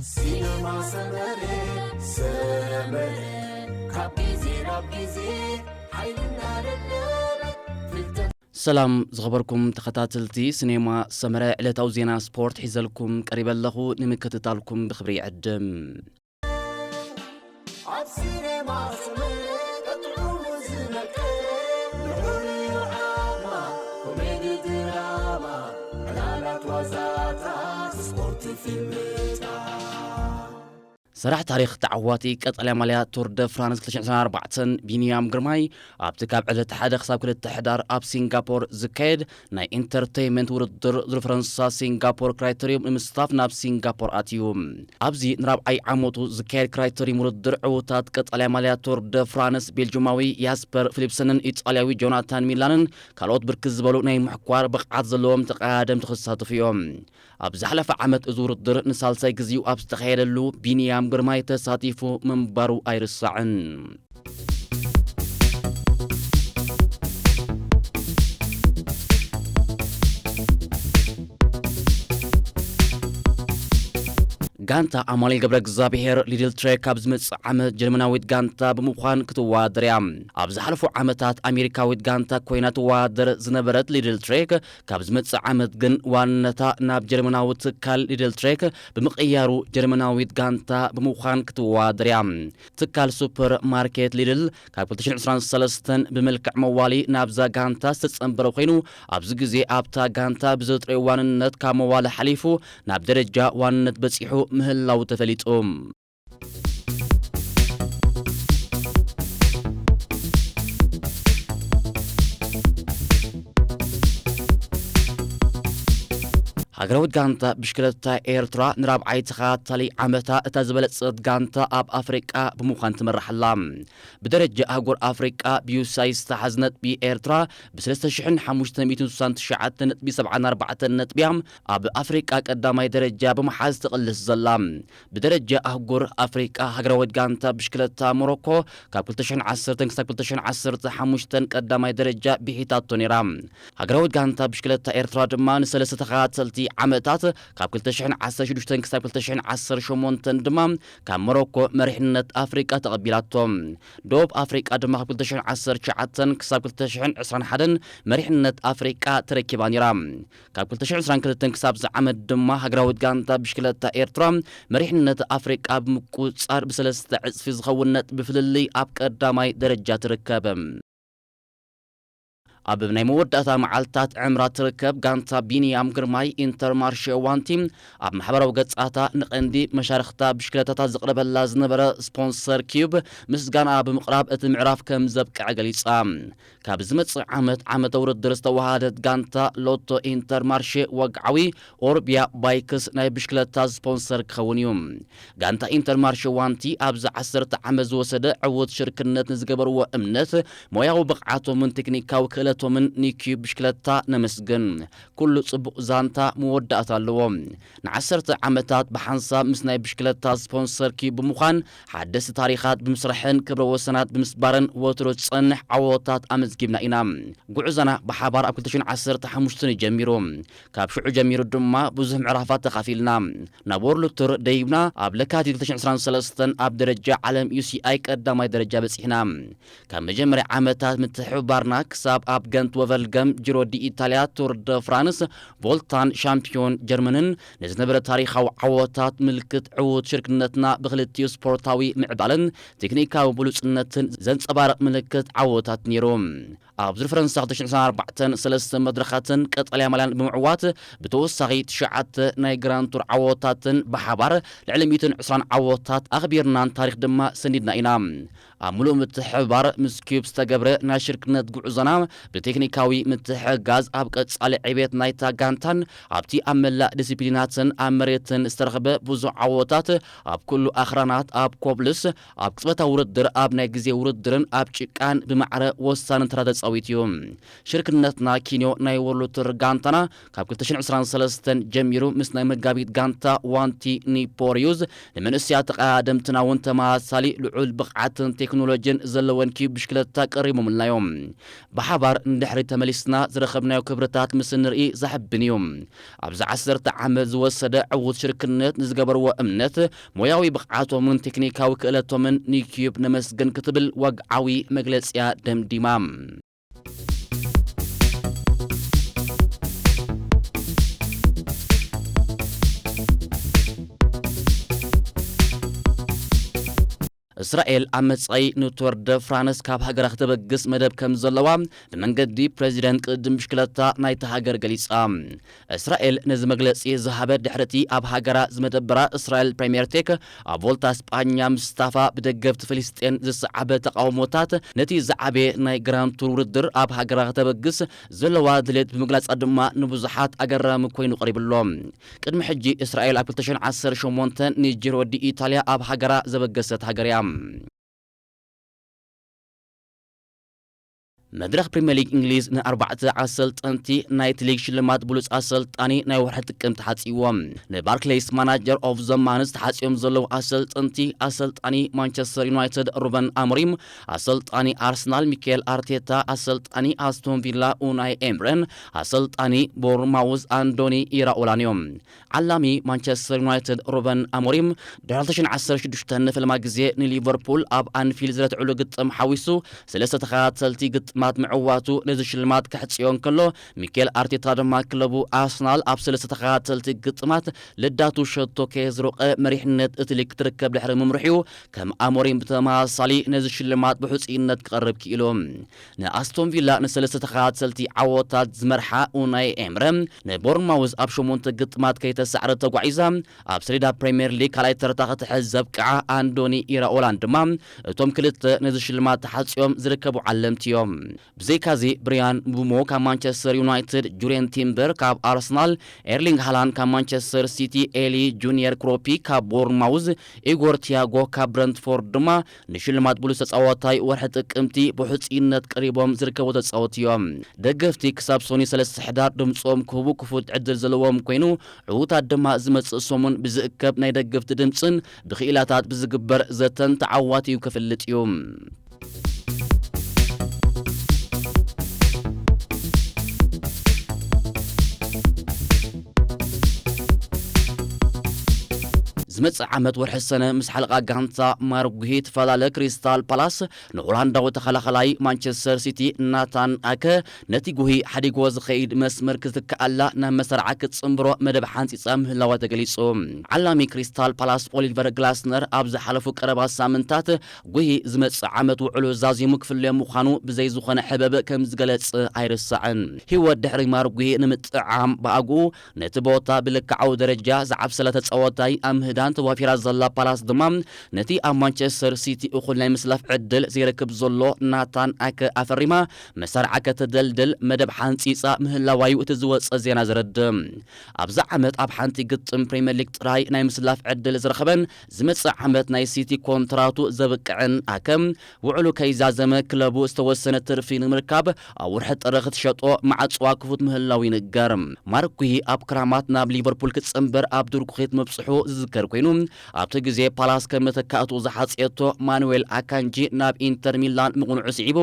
ሲነማ ሰመረ፣ ሰመረ፣ ካብ ግዜ ናብ ግዜ ሓይልና ደደበ፣ ፍልጠት ሰላም ዝኸበርኩም ተኸታተልቲ ሲኔማ ሰመረ፣ ዕለታዊ ዜና ስፖርት ሒዘልኩም ቀሪበ ኣለኹ። ንምክትታልኩም ብኽብሪ ይዕድም። ኣብ ሲኔማ ሰመረ ጥዑሙ ዝመቀ፣ ንዑ ንዓማ፣ ኮሜዲ ድራማ፣ ዕላላት ዋዛታት፣ ስፖርት ፊልምታት። ሰራሕ ታሪኽ ተዓዋቲ ቀጠልያ ማልያ ቱር ደ ፍራንስ ክልተ ሽሕን ዕስራን ኣርባዕተን ቢንያም ግርማይ ኣብቲ ካብ ዕለት ሓደ ክሳብ ክልተ ሕዳር ኣብ ሲንጋፖር ዝካየድ ናይ ኢንተርቴይንመንት ውድድር ዙር ፈረንሳ ሲንጋፖር ክራይተሪዩም ንምስታፍ ናብ ሲንጋፖር ኣትዩ። ኣብዚ ንራብዓይ ዓመቱ ዝካየድ ክራይተሪዩም ውድድር ዕዉታት ቀጠልያ ማልያ ቱር ደ ፍራንስ ቤልጁማዊ ያስፐር ፊሊፕሰንን ኢጣልያዊ ጆናታን ሚላንን ካልኦት ብርክት ዝበሉ ናይ ምሕኳር ብቕዓት ዘለዎም ተቐዳደምቲ ክሳተፉ እዮም። ኣብ ዝሓለፈ ዓመት እዚ ውድድር ንሳልሳይ ግዜኡ ኣብ ዝተኻየደሉ ቢንያም ግርማይ ተሳቲፉ ምንባሩ ኣይርሳዕን። ጋንታ ኣማኑኤል ገብረ እግዚኣብሔር ሊድል ትሬክ ኣብ ዝመጽእ ዓመት ጀርመናዊት ጋንታ ብምዃን ክትወዳደር እያ። ኣብ ዝሓለፉ ዓመታት ኣሜሪካዊት ጋንታ ኮይና ትወዳደር ዝነበረት ሊድል ትሬክ ካብ ዝመጽእ ዓመት ግን ዋንነታ ናብ ጀርመናዊ ትካል ሊድል ትሬክ ብምቕያሩ ጀርመናዊት ጋንታ ብምዃን ክትወዳደር እያ። ትካል ሱፐር ማርኬት ሊድል ካብ ክልተ ሽሕን ዕስራን ሰለስተን ብመልክዕ መዋሊ ናብዛ ጋንታ ዝተጸንበረ ኮይኑ ኣብዚ ግዜ ኣብታ ጋንታ ብዘጥረዮ ዋንነት ካብ መዋሊ ሓሊፉ ናብ ደረጃ ዋንነት በጺሑ ምህላው ተፈሊጡ። ሃገራዊት ጋንታ ብሽክለታ ኤርትራ ንራብዓይ ተኸታታሊ ዓመታ እታ ዝበለጸት ጋንታ ኣብ ኣፍሪቃ ብምዃን ትመርሕ ኣላ። ብደረጃ ኣህጉር ኣፍሪቃ ብዩሳይ ዝተሓዝ ነጥቢ ኤርትራ ብሰለስተ ሽሕን ሓሙሽተ ሚእትን ስሳን ትሽዓተ ነጥቢ ሰብዓን ኣርባዕተን ነጥቢ እያ ኣብ ኣፍሪቃ ቀዳማይ ደረጃ ብምሓዝ ትቕልስ ዘላ። ብደረጃ ኣህጉር ኣፍሪቃ ሃገራዊት ጋንታ ብሽክለታ ሞሮኮ ካብ ክልተ ሽሕን ዓሰርተን ክሳብ ክልተ ሽሕን ዓሰርተ ሓሙሽተን ቀዳማይ ደረጃ ብሒታቶ ነይራ። ሃገራዊት ጋንታ ብሽክለታ ኤርትራ ድማ ንሰለስተ ተኸታተልቲ ዓመታት ካብ ክልተ ሽሕን ዓሰርተ ሽዱሽተን ክሳብ ክልተ ሽሕን ዓሰርተ ሸሞንተን ድማ ካብ ሞሮኮ መሪሕነት ኣፍሪቃ ተቐቢላቶ። ደቡብ ኣፍሪቃ ድማ ካብ ክልተ ሽሕን ዓሰርተ ትሽዓተን ክሳብ ክልተ ሽሕን ዕስራን ሓደን መሪሕነት ኣፍሪቃ ተረኪባ ነይራ። ካብ ክልተ ሽሕን ዕስራን ክልተን ክሳብ ዝዓመት ድማ ሃገራዊት ጋንታ ብሽክለታ ኤርትራ መሪሕነት ኣፍሪቃ ብምቁጽጻር ብሰለስተ ዕጽፊ ዝኸውን ነጥቢ ፍልልይ ኣብ ቀዳማይ ደረጃ ትርከብ። ኣብ ናይ መወዳእታ መዓልታት ዕምራ ትርከብ ጋንታ ቢንያም ግርማይ ኢንተርማርሼ ዋንቲ ኣብ ማሕበራዊ ገጻታ ንቐንዲ መሻርኽታ ብሽክለታታት ዝቕርበላ ዝነበረ ስፖንሰር ኪዩብ ምስጋና ብምቕራብ እቲ ምዕራፍ ከም ዘብቅዐ ገሊጻ። ካብ ዝመጽእ ዓመት ዓመተ ውድድር ዝተዋሃደት ጋንታ ሎቶ ኢንተርማርሼ ወግዓዊ ኦርቢያ ባይክስ ናይ ብሽክለታ ስፖንሰር ክኸውን እዩ። ጋንታ ኢንተርማርሼ ዋንቲ ኣብዚ ዓሰርተ ዓመት ዝወሰደ ዕዉት ሽርክነት ንዝገበርዎ እምነት፣ ሞያዊ ብቕዓቶምን ቴክኒካዊ ክእለቶምን ንኪዩብ ብሽክለታ ነመስግን። ኩሉ ጽቡቕ ዛንታ መወዳእታ ኣለዎ። ንዓሰርተ ዓመታት ብሓንሳብ ምስ ናይ ብሽክለታ ስፖንሰር ኪዩብ ብምዃን ሓደስቲ ታሪኻት ብምስራሕን ክብረ ወሰናት ብምስባርን ወትሩ ዝጸንሕ ዓወታት ኣመዝጊብና ኢና። ጉዕዞና ብሓባር ኣብ ክልተ ሽሕን ዓሰርተ ሓሙሽተን እዩ ጀሚሩ። ካብ ሽዑ ጀሚሩ ድማ ብዙሕ ምዕራፋት ተኻፊልና። ናብ ወርልድ ቱር ደይብና ኣብ ለካቲት ክልተ ሽሕን ዕስራን ሰለስተን ኣብ ደረጃ ዓለም ዩ ሲ ኣይ ቀዳማይ ደረጃ በጺሕና። ካብ መጀመርያ ዓመታት ምትሕብባርና ክሳብ ኣብ ገንት ወቨልገም ጂሮ ዲ ኢታልያ ቱር ደ ፍራንስ ቮልታን ሻምፒዮን ጀርመንን ንዝነበረ ታሪኻዊ ዓወታት ምልክት ዕዉት ሽርክነትና ብክልቲኡ ስፖርታዊ ምዕባለን ቴክኒካዊ ብሉጽነትን ዘንጸባርቕ ምልክት ዓወታት ነይሩ። ኣብ ዙር ፈረንሳ ክልተ ሽሕን ዕስራን ኣርባዕተን ሰለስተ መድረኻትን ቀጠልያ ማልያን ብምዕዋት ብተወሳኺ ትሽዓተ ናይ ግራንድ ቱር ዓወታትን ብሓባር ልዕሊ ሚእትን ዕስራን ዓወታት ኣኽቢርናን ታሪኽ ድማ ሰኒድና ኢና። ኣብ ምሉእ ምትሕብባር ምስ ኪዩብ ዝተገብረ ናይ ሽርክነት ጉዕዞና ብቴክኒካዊ ምትሕግጋዝ ኣብ ቀጻሊ ዕቤት ናይታ ጋንታን ኣብቲ ኣብ መላእ ዲሲፕሊናትን ኣብ መሬትን ዝተረኽበ ብዙሕ ዓወታት ኣብ ኩሉ ኣኽራናት ኣብ ኮብልስ ኣብ ቅጽበታዊ ውድድር ኣብ ናይ ግዜ ውድድርን ኣብ ጭቃን ብማዕረ ወሳኒ ተራ ተጻ ጸዊት እዩ። ሽርክነትና ኪንዮ ናይ ወርልድ ቱር ጋንታና ካብ ክልተ ሽሕን ዕስራን ሰለስተን ጀሚሩ ምስ ናይ መጋቢት ጋንታ ዋንቲ ኒፖሪዩዝ ንመንእሰያት ተቐዳደምትና እውን ተመሳሳሊ ልዑል ብቕዓትን ቴክኖሎጂን ዘለወን ኪዩብ ብሽክለታ ቀሪቦምልና እዮም። ብሓባር ንድሕሪት ተመሊስና ዝረኸብናዮ ክብርታት ምስ እንርኢ ዘሐብን እዩ። ኣብዚ ዓሰርተ ዓመት ዝወሰደ ዕዉት ሽርክነት ንዝገበርዎ እምነት፣ ሞያዊ ብቕዓቶምን ቴክኒካዊ ክእለቶምን ንኪዩብ ነመስግን ክትብል ወግዓዊ መግለጺኣ ደምዲማ። እስራኤል ኣብ መጻኢ ንቱር ደ ፍራንስ ካብ ሃገራ ክተበግስ መደብ ከም ዘለዋ ብመንገዲ ፕሬዚደንት ቅድድም ብሽክለታ ናይታ ሃገር ገሊጻ። እስራኤል ነዚ መግለጺ ዝሃበት ድሕሪቲ ኣብ ሃገራ ዝመደበራ እስራኤል ፕሬምየር ቴክ ኣብ ቮልታ ስጳኛ ምስታፋ ብደገፍቲ ፍልስጤን ዝሰዓበ ተቓውሞታት ነቲ ዝዓበየ ናይ ግራንድ ቱር ውድድር ኣብ ሃገራ ክተበግስ ዘለዋ ድሌት ብምግላጻ ድማ ንብዙሓት ኣገራሚ ኮይኑ ቀሪብሎ። ቅድሚ ሕጂ እስራኤል ኣብ ክልተ ሽሕን ዓሰርተ ሸሞንተን ንጂሮ ዲ ኢታልያ ኣብ ሃገራ ዘበገሰት ሃገር እያ። መድረኽ ፕሪምየር ሊግ እንግሊዝ ንኣርባዕተ ኣሰልጠንቲ ናይቲ ሊግ ሽልማት ብሉጽ ኣሰልጣኒ ናይ ወርሒ ጥቅምቲ ተሓጽይዎም። ንባርክሌይስ ማናጀር ኦፍ ዘ ማንዝ ተሓጽዮም ዘለዉ ኣሰልጠንቲ፣ ኣሰልጣኒ ማንቸስተር ዩናይትድ ሩበን ኣሞሪም፣ ኣሰልጣኒ ኣርሰናል ሚካኤል ኣርቴታ፣ ኣሰልጣኒ ኣስቶን ቪላ ኡናይ ኤምረን፣ ኣሰልጣኒ ቦርማውዝ ኣንዶኒ ኢራኦላን እዮም። ዓላሚ ማንቸስተር ዩናይትድ ሩበን ኣሞሪም ድሕሪ ክልተ ሽሕን ዓሰርተ ሽዱሽተን ንፈለማ ግዜ ንሊቨርፑል ኣብ ኣንፊልድ ዝረትዕሉ ግጥም ሓዊሱ ሰለስተ ተኸታተልቲ ግጥማት ምዕዋቱ ነዚ ሽልማት ከሕጽዮ እንከሎ፣ ሚኬል ኣርቴታ ድማ ክለቡ ኣርሰናል ኣብ ሰለስተ ተኸታተልቲ ግጥማት ልዳቱ ሸቶ ከየዝረቐ መሪሕነት እቲ ሊግ ክትርከብ ድሕሪ ምምርሕኡ፣ ከም ኣሞሪም ብተመሳሳሊ ነዚ ሽልማት ብሕጹይነት ክቐርብ ክኢሉ። ንኣስቶን ቪላ ንሰለስተ ተኸታተልቲ ዓወታት ዝመርሓ ኡናይ ኤምረ፣ ንቦርንማውዝ ኣብ ሸሞንተ ግጥማት ከይተሳዕረ ተጓዒዛ፣ ኣብ ሰሌዳ ፕሪምየር ሊግ ካልኣይ ተርታ ክትሕዝ ዘብቅዓ ኣንዶኒ ኢራኦላን ድማ፣ እቶም ክልተ ነዚ ሽልማት ተሓጽዮም ዝርከቡ ዓለምቲ እዮም። ብዘይካዚ፣ ብሪያን ምቡሞ ካብ ማንቸስተር ዩናይትድ፣ ጁርየን ቲምበር ካብ ኣርሰናል፣ ኤርሊንግ ሃላንድ ካብ ማንቸስተር ሲቲ፣ ኤሊ ጁኒየር ክሮፒ ካብ ቦርንማውዝ፣ ኢጎር ቲያጎ ካብ ብረንትፎርድ ድማ ንሽልማት ብሉጽ ተጻዋታይ ወርሒ ጥቅምቲ ብሕጹይነት ቀሪቦም ዝርከቡ ተጻወትቲ እዮም። ደገፍቲ ክሳብ ሶኒ ሰለስተ ሕዳር ድምጾም ክህቡ ክፉት ዕድል ዘለዎም ኮይኑ፣ ዕዉታት ድማ ዝመጽእ ሰሙን ብዝእከብ ናይ ደገፍቲ ድምጽን ብክኢላታት ብዝግበር ዘተን ተዓዋቲኡ ክፍልጥ እዩ። ዝመጽእ ዓመት ወርሒ ሰነ ምስ ሓለቓ ጋንታ ማርክ ጉሂ ትፈላለ ክሪስታል ፓላስ ንሆላንዳዊ ተኸላኸላይ ማንቸስተር ሲቲ ናታን ኣከ ነቲ ጉሂ ሓዲጎ ዝኸይድ መስመር ክትከኣላ ናብ መሰርዓ ክትጽንብሮ መደብ ሓንጺጻ ምህላዋ ተገሊጹ። ዓላሚ ክሪስታል ፓላስ ኦሊቨር ግላስነር ኣብ ዝሓለፉ ቀረባ ሳምንታት ጉሂ ዝመጽእ ዓመት ውዕሉ ዛዚሙ ክፍለዮ ምዃኑ ብዘይ ዝኾነ ሕበብ ከም ዝገለጸ ኣይርሳዕን። ህይወት ድሕሪ ማርክ ጉሂ ንምጥዓም ብኣግኡ ነቲ ቦታ ብልክዓዊ ደረጃ ዝዓብሰላ ተጻዋታይ ኣብ ምህዳን ተዋፊራ ዘላ ፓላስ ድማ፣ ነቲ ኣብ ማንቸስተር ሲቲ እኹል ናይ ምስላፍ ዕድል ዘይረክብ ዘሎ ናታን ኣከ ኣፈሪማ፣ መሳርዓ ከተደልድል መደብ ሓንጺጻ ምህላዋዩ እቲ ዝወጸ ዜና ዘረድእ። ኣብዚ ዓመት ኣብ ሓንቲ ግጥም ፕሪምየር ሊግ ጥራይ ናይ ምስላፍ ዕድል ዝረኸበን ዝመጽእ ዓመት ናይ ሲቲ ኮንትራቱ ዘብቅዕን ኣከ፣ ውዕሉ ከይዛዘመ ክለቡ ዝተወሰነ ትርፊ ንምርካብ ኣብ ወርሒ ጥሪ ክትሸጦ ማዕጽዋ ክፉት ምህላው ይንገር። ማርክ ጉሂ ኣብ ክራማት ናብ ሊቨርፑል ክጽንበር ኣብ ድርኩኺት ምብጽሑ ዝዝከር ኮይኑ፣ ኣብቲ ግዜ ፓላስ ከም መተካእትኡ ዝሓጽየቶ ማኑዌል ኣካንጂ ናብ ኢንተር ሚላን ምቕንዑ ስዒቡ፣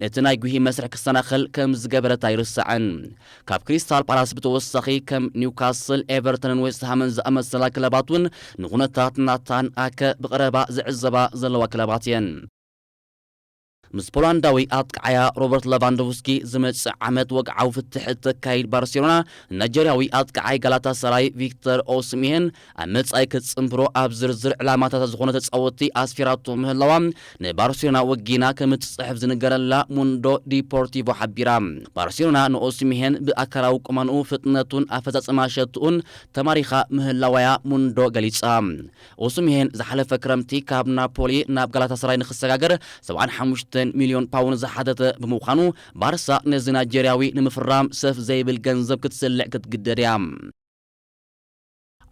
ነቲ ናይ ጉሂ መስርሕ ክሰናኸል ከም ዝገበረት ኣይርሳዕን። ካብ ክሪስታል ፓላስ ብተወሳኺ ከም ኒውካስል፣ ኤቨርተንን ዌስትሃምን ዝኣመሰላ ክለባት እውን ንኩነታት ናታን ኣከ ብቐረባ ዝዕዘባ ዘለዋ ክለባት እየን። ምስ ፖላንዳዊ ኣጥቃዓያ ሮበርት ለቫንዶቭስኪ ዝመጽእ ዓመት ወግዓዊ ፍትሕ እተካይድ ባርሴሎና፣ ናይጀርያዊ ኣጥቃዓይ ጋላታሳራይ ቪክተር ኦስሚሄን ኣብ መጻኢ ክትጽንብሮ ኣብ ዝርዝር ዕላማታት ዝኾነ ተጻወትቲ ኣስፊራቶ ምህላዋ ንባርሴሎና ወጊና ከም እትጽሕፍ ዝንገረላ ሙንዶ ዲፖርቲቮ ሓቢራ። ባርሴሎና ንኦስሚሄን ብኣካላዊ ቁመንኡ፣ ፍጥነቱን ኣፈጻጽማ ሸትኡን ተማሪኻ ምህላዋያ ሙንዶ ገሊጻ። ኦስሚሄን ዝሓለፈ ክረምቲ ካብ ናፖሊ ናብ ጋላታሳራይ ንክሰጋገር ሰብዓን ሓሙሽተን ሚልዮን ፓውንድ ዝሓተተ ብምዃኑ፣ ባርሳ ነዚ ናይጀርያዊ ንምፍራም ሰፍ ዘይብል ገንዘብ ክትስልዕ ክትግደድ እያ።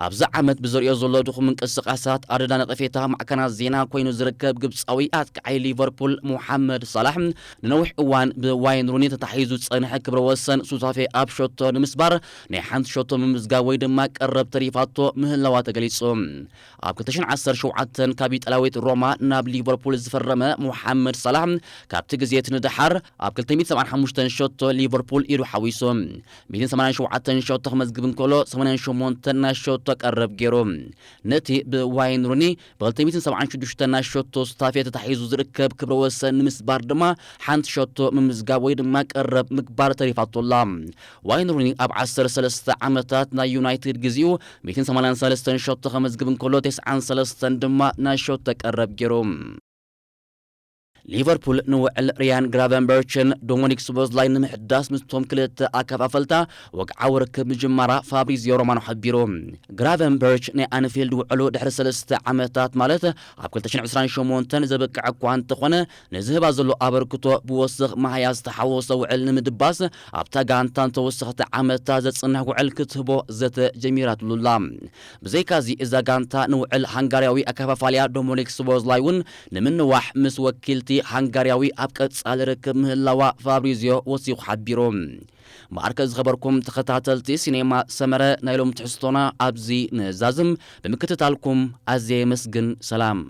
ኣብዚ ዓመት ብዘርእዮ ዘሎ ድኹም ምንቅስቃሳት ኣደዳ ነቐፌታ ማዕከናት ዜና ኮይኑ ዝርከብ ግብጻዊ ኣጥቃዓይ ሊቨርፑል ሞሓመድ ሳላሕ፣ ንነዊሕ እዋን ብዋይን ሩኒ ተታሒዙ ዝጸንሐ ክብረ ወሰን ሱታፌ ኣብ ሸቶ ንምስባር ናይ ሓንቲ ሸቶ ምምዝጋብ ወይ ድማ ቀረብ ተሪፋቶ ምህላዋ ተገሊጹ። ኣብ ክልተ ሽሕን ዓሰርተ ሸውዓተን ካብ ኢጣልያዊት ሮማ ናብ ሊቨርፑል ዝፈረመ ሞሓመድ ሳላሕ፣ ካብቲ ግዜ እቲ ንደሓር ኣብ ክልተ ሚእትን ሰብዓን ሓሙሽተን ሸቶ ሊቨርፑል ኢዱ ሓዊሱ። ሚእትን ሰማንያን ሸውዓተን ሸቶ ክመዝግብ እንከሎ፣ ሰማንያን ሸሞንተን ናይ ሸቶ ቀረብ ገይሩ። ነቲ ብዋይን ሩኒ ብ ክልተ ሚእትን ሰብዓን ሽዱሽተን ናይ ሸቶ ሱታፌ ተታሒዙ ዝርከብ ክብረ ወሰን ንምስባር ድማ ሓንቲ ሸቶ ምምዝጋብ ወይ ድማ ቀረብ ምግባር ተሪፋቶ ኣላ። ዋይን ሩኒ ኣብ ዓሰርተ ሰለስተ ዓመታት ናይ ዩናይትድ ግዜኡ ሚእትን ሰማንያን ሰለስተን ሸቶ ከመዝግብ እንከሎ፣ ተስዓን ሰለስተን ድማ ናይ ሸቶ ቀረብ ገይሩ። ሊቨርፑል ንውዕል ሪያን ግራቨንበርችን ዶሚኒክ ሶቦዝላይ ንምሕዳስ ምስቶም ክልተ ኣከፋፈልታ ወግዓዊ ርክብ ምጅማራ ፋብሪዚዮ ሮማኖ ሓቢሩ። ግራቨንበርች ናይ ኣንፊልድ ውዕሉ ድሕሪ ሰለስተ ዓመታት፣ ማለት ኣብ ክልተ ሽሕን ዕስራን ሸሞንተን ዘብቅዕ እኳ እንተኾነ፣ ንዝህባ ዘሎ ኣበርክቶ ብወስኽ መሃያ ዝተሓወሶ ውዕል ንምድባስ ኣብታ ጋንታ ንተወሰኽቲ ዓመታት ዘጽንሕ ውዕል ክትህቦ ዘተ ጀሚራትሉ ኣላ። ብዘይካዚ እዛ ጋንታ ንውዕል ሃንጋርያዊ ኣከፋፋልያ ዶሚኒክ ሶቦዝላይ እውን ንምንዋሕ ምስ ወኪልቲ ሃንጋርያዊ ኣብ ቀጻሊ ርክብ ምህላዋ ፋብሪዚዮ ወሲኹ ሓቢሩ። ማዕርከ ዝኸበርኩም ተኸታተልቲ ሲኔማ ሰመረ፣ ናይ ሎም ትሕዝቶና ኣብዚ ንዛዝም። ብምክትታልኩም ኣዝየ የመስግን። ሰላም።